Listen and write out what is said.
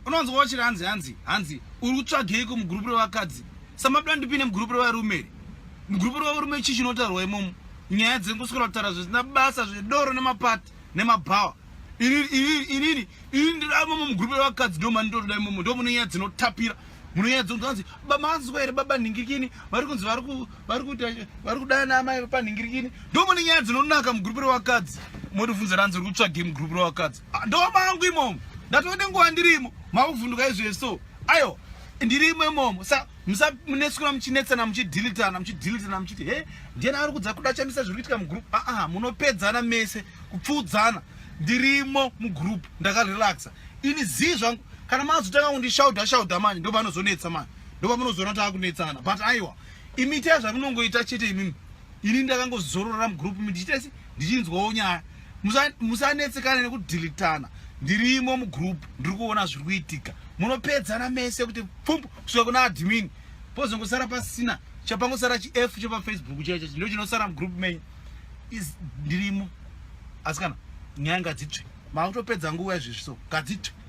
Unonzwa wachiri hanzi hanzi hanzi uri kutsvageiko mugroup revakadzi? Samabuda ndipinde mugroup revarume here? Mugroup revarume chii chinotaurwa imomo? Nyaya dzekuswera kutaura zvisina basa zvedoro nemapati nemabhawa. Inini inini inini ini ndinoda imomo mugroup revakadzi ndo mandinotoda imomo ndo mune nyaya dzinotapira. Mune nyaya dzinonzi manzwa here baba nhingirikini vari kunzi vari ku vari kuita vari kudana amai panhingirikini ndo mune nyaya dzinonaka mugroup revakadzi. Motivhunza ranzi uri kutsvagei mugroup revakadzi? Ah, ndo mangu imomo ndatove nenguva ndirimo makuvhunduka izvezvi so ayo ndirimo imomo sa musamunetswa muchinetsana muchidhilitana muchidhilitana muchiti he ndiyani ari kudza kuda chamisa zviri kuitika mugroup aa ah, munopedzana mese kupfuudzana ndirimo mugroup ndakarelaxa ini zii zvangu kana mazotanga kundishaudha shaudha manje ndopanozonetsa manje ndopamunozoona taakunetsana but aiwa imi itai zvamunongoita chete imimi ini ndakangozorora mugroup ndichiita se ndichinzwawo nyaya musanetsekana nekudhilitana ndirimo mugroup ndiri kuona zviri kuitika munopedzana mese kuti pfumbu kusvika kuna admin pozongosara pasina chapangosara chif chepafacebook chaicho ndo chinosara mugroup menyu ndirimo asi kana nyaya ngadzitsve makutopedza nguva izvezvi so ngadzitsve.